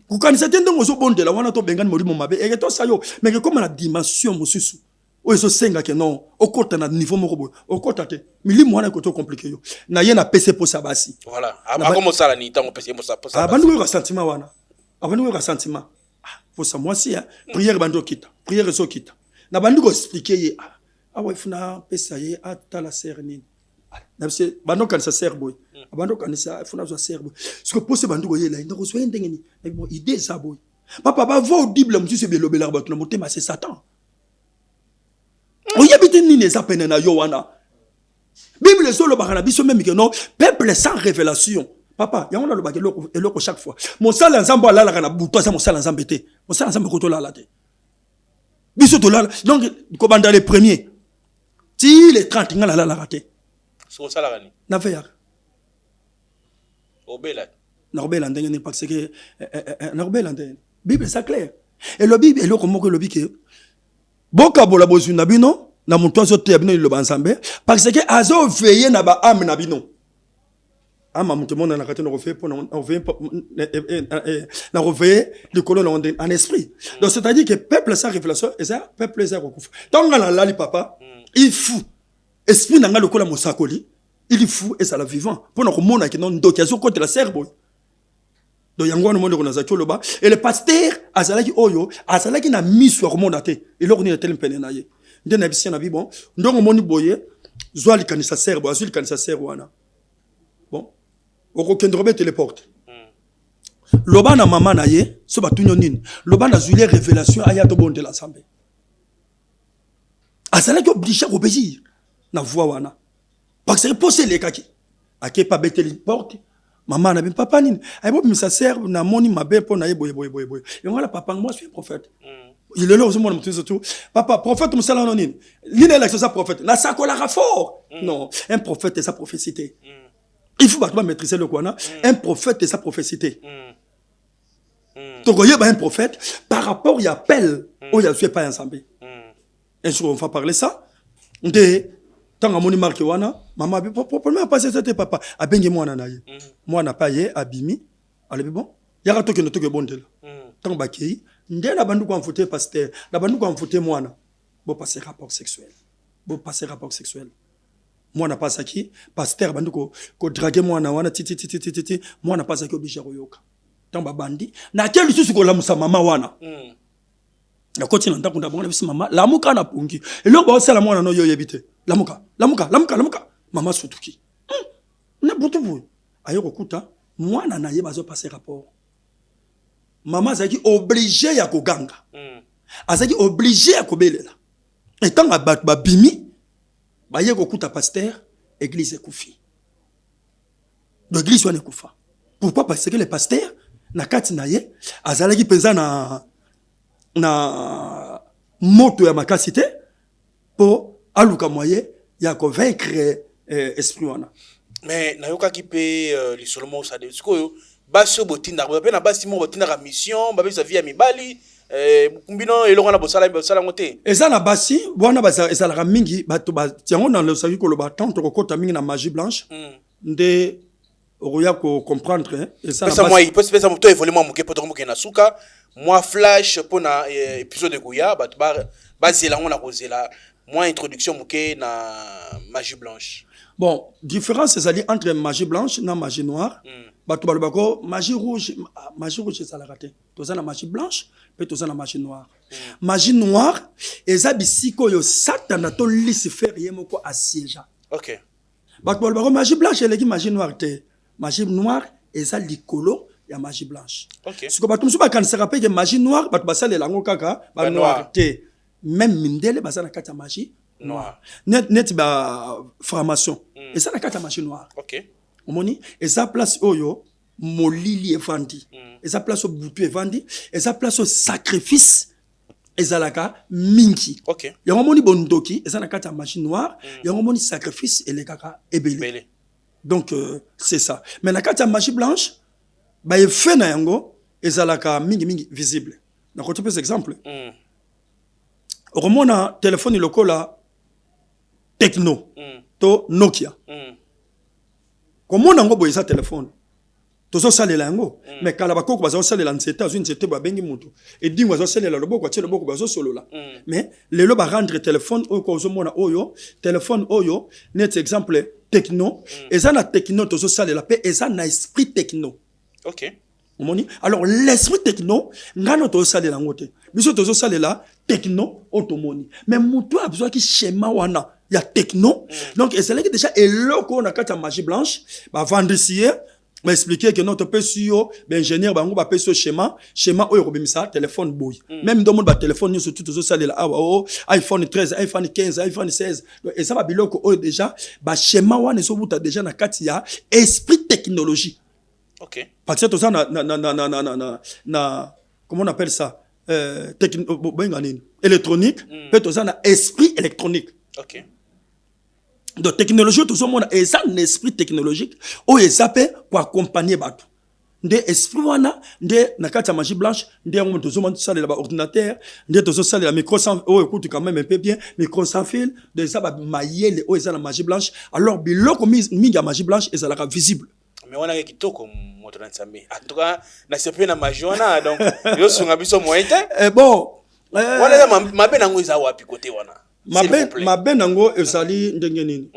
kokanisa te ndenge ozobondela wana tobengani molimo mabe eke tosa yo, mais ekekóma na dimension mosusu oyo ezosengake non, okɔta na niveau moko boye, okɔta te, milimo wana ekoki ocompliquer yo. Na ye napesi posa basi. Voilà, akomosala nini ntango opesi ye posa? Abandi koyoka sentiment wana, abandi koyoka sentiment. Ah, posa mwasi ya prière ebandi okita, prière ezokita. Na bandi koexpliquer ye. Ah, awa ifuna apesa ye atala sœur nini. Ah, na biso bandi okanisa sœur boye, abandi okanisa ifuna azwa sœur boye. Soki posa ebandi koyela ye, ndako ozwa ye ndenge nini? Nabi, bon, idée eza boye, papa. Bavoix audible mosusu ebelobelaka bato na motema, c'est Satan. Oyebi te nini eza pene na yo wana. Bible ezolobaka na biso même que non, peuple sans révélation. Papa, yango nalobaka eloko chaque fois: mosala ya Nzambe alalaka na butu aza mosala ya Nzambe te. Mosala ya Nzambe eko tolala te. Biso tolala donc kobanda le premier ti le 30, nga nalalaka te. Soki osalaka nini? Naveyaka. Obela? Nakobela ndenge nini? Parce que nakobela ndenge nini? Bible eza clair, elobi eloko moko, elobi ke bokabola bozwi na bino na moto azoteya bino liloba ya Nzambe, parce que azoveiller na baâme na bino. Âme moto emonanaka te. Nakoveiller likolo nango ndenge en esprit. Donc c'est à dire que peuple sans révélation eza peuple eza kokufa. Ntango nga nalali, papa, il faut esprit na ngai lokola mosakoli, il faut ezala vivant mpona komona ke no ndoki azokotela sœur boye. Donc yango wana mondeko nazalaki oloba. Et le pasteur azalaki oyo azalaki na miso ya komona te eloko nini eteli mpene na ye. Nde na bisi na bi, bon, ndongo omoni boye, zwa likanisa sœur boye. Azwi likanisa sœur wana. Bon, okokende kobetele porte, loba na mama na ye so batuni yo nini, loba nazwili révélation, aya tobondela Nzambe. Azalaki obligé kobéir na voix wana parce que posa elekaki. Akepa, abeteli porte, mama na bi: "Papa, nini?" Ayebi obimisa sœur, namoni mabe mpo na ye boye boye boye boye. Yango wana, papa, moi suis un prophète. Lelo ozomona moto nyonso tu: "Papa prophète, mosala wana nini? Nini elakisa oza prophète?" Nasakolaka fort. Non, un prophète eza prophétie te. Il faut bato bamaîtrise eloko wana. Un prophète eza prophétie te. Tokoyeba un prophète par rapport ya appel oyo azwi epai ya Nzambe. Un jour on va parler ça. Nde ntango amoni marke wana, mama abi: "Problème apasi eza te, papa." Abengi mwana na ye. Mwana pa ye abimi, alobi: "Bon, yaka tokende, tokebondela." Ntango bakei, nde na bandi koenvoûter pasteur, na bandi koenvoûter mwana: "Bopase rapport sexuel, bopase rapport sexuel." Mwana mpe azalaki pasteur, abandi kodraguer mwana wana tititititi. Mwana mpe azalaki obligé koyoka. Ntango babandi, nake lisusu kolamusa mama wana. Nakoti na ndako na bango, na biso: "Mama, lamuka na pongi, eloko baosala mwana no yo oyebi te. Lamuka, lamuka, lamuka, lamuka." Mama sutuki. Na butu boye, aye kokuta mwana na ye bazopase rapport. Mama azalaki obligé ya koganga, azalaki obligé ya kobelela. Ntango bato babimi, baye kokuta pasteur, église ekufi. Donc église wana ekufa. Pourquoi? Parce que le pasteur na kati na ye azalaki mpenza na moto ya makasi te mpo aluka moyen ya convaincre esprit wana. Mais nayokaki mpe lisolo moko sade. Sikoyo basi oyo botindaka mpe na basi moko botindaka mission, babebisa vie ya mibali, bino eloko wana bosala, bosala yango te? Eza na basi wana ezalaka mingi bato yango nalosaki koloba. Tant tokokɔta mingi na magie blanche, nde okoya kocomprendre. Eza na pesa mwa pesa to évolue mwa moke mpo tokomokende na suka. Mwa flash mpona épisode ekoya, bato bazela yango na kozela. Mwa introduction moke na magie blanche. Bon, différence ezali entre magie blanche na magie noire. Bato balobako magie rouge, magie rouge ezalaka te. Toza na magie blanche mpe toza na magie noire. Magie noire eza bisika oyo Satana to Lucifer ye moko asiéja. Bato balobako magie blanche eleki magie noire te. Magie noire eza likolo ya magie blanche. Siko bato mosusu bakanisaka mpe ke magie noire bato basalela yango kaka banoir te. Même mindele baza na kati ya magie noire. Neti ba franc-maçon eza na kati ya magie noire. Omoni, eza place oyo molili evandi, eza place oyo butu evandi, eza place oyo sacrifice ezalaka mingi. Yango omoni bondoki eza na kati ya magie noire. Yango omoni sacrifice elekaka ebele. Donc c'est ça. Mais na kati ya magie blanche, baeffet na yango ezalaka mingimingi visible. Nakoki pesa exemple. Okomona telefone lokola Tecno to Nokia. Komona yango boye, eza telefone tozosalela yango. Mais kala bakoko baza kosalela nzete, azwi nzete boye, abengi motu edingo, azosalela loboko, atie loboko, bazosolola. Mais lelo barendre telefone oyo ko ozomona oyo telefone oyo, neti exemple Tecno. Eza na Tecno tozosalela mpe eza na esprit Tecno. Omoni, alors l'esprit Tecno, ngai no tozosalela yango te. Biso tozosalela Tecno oyo tomoni, mais motu oyo azwaki schéma wana ya Tecno, donc ezalaki déjà eloko oyo na kati ya magie blanche bavandisi ye, baexpliquer ke non, topesi yo baingénieur bango, bapesi yo schéma, schéma oyo ekobimisa telefone boye. Même ndomoni batelefone nyonso tu tozosalela awa, o iPhone 13, iPhone 15, iPhone 16, donc eza babiloko oyo déjà baschéma wana ezobuta déjà na kati ya esprit technologie. Parce que toza na, comment on appelle ça, bobenga nini, électronique, mpe toza na esprit électronique. Donc technologie oyo tozomona eza na esprit technologique oyo eza mpe koaccompagne bato. Nde esprit wana nde na kati ya magie blanche, nde yango tozosalela baordinateur, nde tozosalela micro sans oyo ekutu quand même un peu bien, micro sans fil. Donc eza bamayele oyo eza na magie blanche. Alors biloko mingi ya magie blanche ezalaka visible. Mais wana ke kitoko, moto na Nzambe. En tout cas nasepeli na magie wana. Donc ezosunga biso moyen te. Eh, bon. Wana eza mabe nango eza wapi kote wana? Mabe, mabe nango ezali ndenge nini?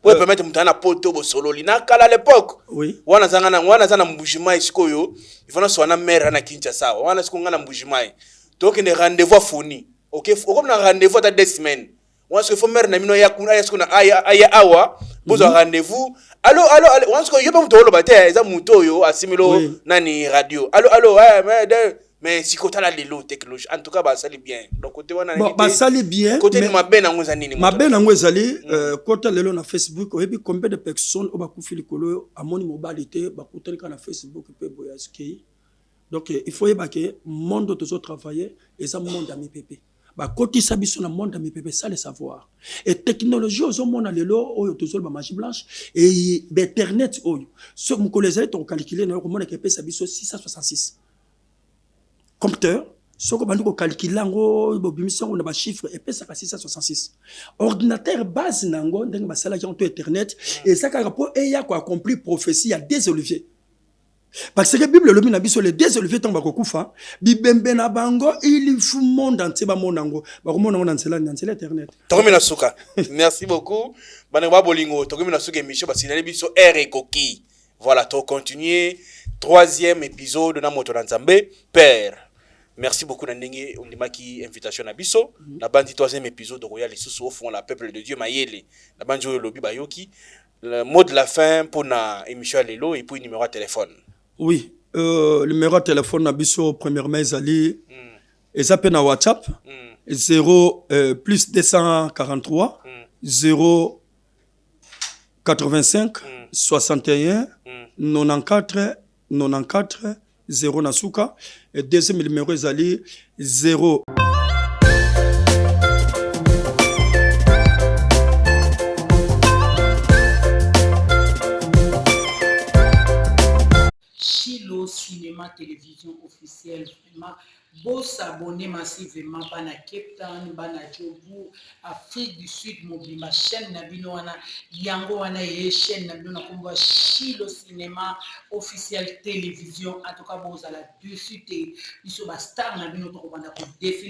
Po permettre moto na poto bosololi na kala, l'époque. Wana azanga na wana aza na Mbujimai. Sikoyo ifo naswa na mare na Kinshasa wana. Sikoyo nga na Mbujimai, tokende rendez-vous afoni. Ok, okomi na rendez-vous ata 2 semaines wana. Sikoyo ifo mare na bino aya kuna, aya sikoyo na aya awa, bozwa rendez-vous. Allo, allo, allo. Wana sikoyo yo mpe moto oloba te, eza moto oyo asimilo. Nani radio, allo, allo. Mais sikoyo tala lelo technologie, en tout cas basali bien. Donc côté wana Bon, basali bien. Côté mabe nango eza nini? Mabe nango ezali kota lelo na Facebook, oyebi combien de personnes oyo bakufi likolo oyo amoni mobali te, bakutani kaka na Facebook mpe boye askei. Donc il faut yeba ke monde oyo tozotravaille eza monde ya mipepe. Bakotisa biso na monde ya mipepe sans le savoir. Et technologie ozomona lelo oyo tozoloba magie blanche e bainternet oyo, so mokolo ezali tokocalculer na yo, komonaka epesa biso 666 compteur. Soki obandi kocalculer yango, bobimisi yango na bachiffre, epesaka 666. Ordinateur, base na yango, ndenge basalaki yango to internet, eza kaka mpo eya koaccomplir prophétie ya des oliviers, parce que Bible elobi na biso, les deux oliviers, ntango bakokufa, bibembe na bango, il faut monde entier bamona yango. Bakomona yango na nzela, na nzela internet. Tokomi na suka. Merci beaucoup, bandeko ba bolingo. Tokomi na suka émission, basinali biso heure ekoki. Voilà, tocontinue troisième épisode na moto na Nzambe. Père, merci beaucoup na ndenge ondimaki invitation na biso. Na bandi troisième épisode okoya lisusu, ofungola peuple de Dieu mayele. Na bandi oyo olobi bayoki. Le mot de la fin pour na émission ya lelo et puis numéro ya téléphone. Oui, numéro ya téléphone na biso, premièrement ezali, eza mpe na WhatsApp, 0 plus 243 0 85 61 94 94 0 na suka. Et deuxième numéro ezali 0 Chilo Cinéma Télévision officielle, vraiment bosabonner massivement, bana Cape Town, bana Joburg, Afrique du Sud mobimba. Chaîne na bino wana, yango wana eye chaîne na bino na nkombo ya Chilo Cinéma officiel Télévision. En tout cas bozala dessus te, biso bastar na bino tokobanda kodéfiler.